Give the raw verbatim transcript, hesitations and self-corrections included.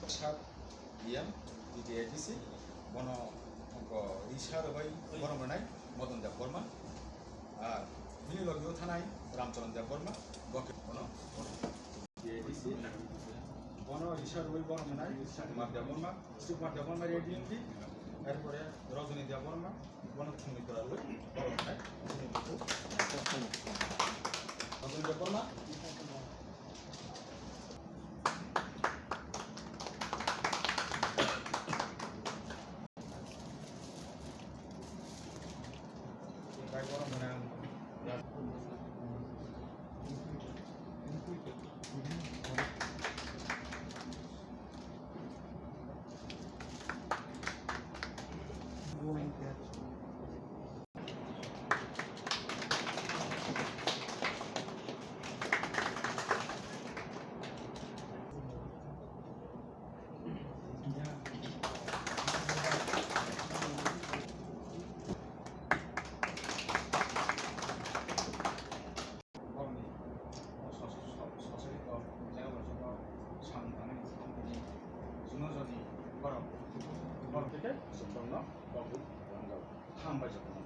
Sir, D M, D T A D C, bono ongko risa rwbai borom rwnai Madan Debbarma, ar bini logio thanai Ramcharan Debbarma, bo khe bono D T A D C, bono risa rwbai borom rwnai Sukumar Debbarma, Sukumar Debbarma A D M D, erpore Rajani Debbarma, bono thumwi kwrarwi borom rwnai. Rajani Debbarma. Borokni sosai kok jagao joto samung tangnani bwskango tini Jumajoni borok, borok tei borokno kok hambai jago.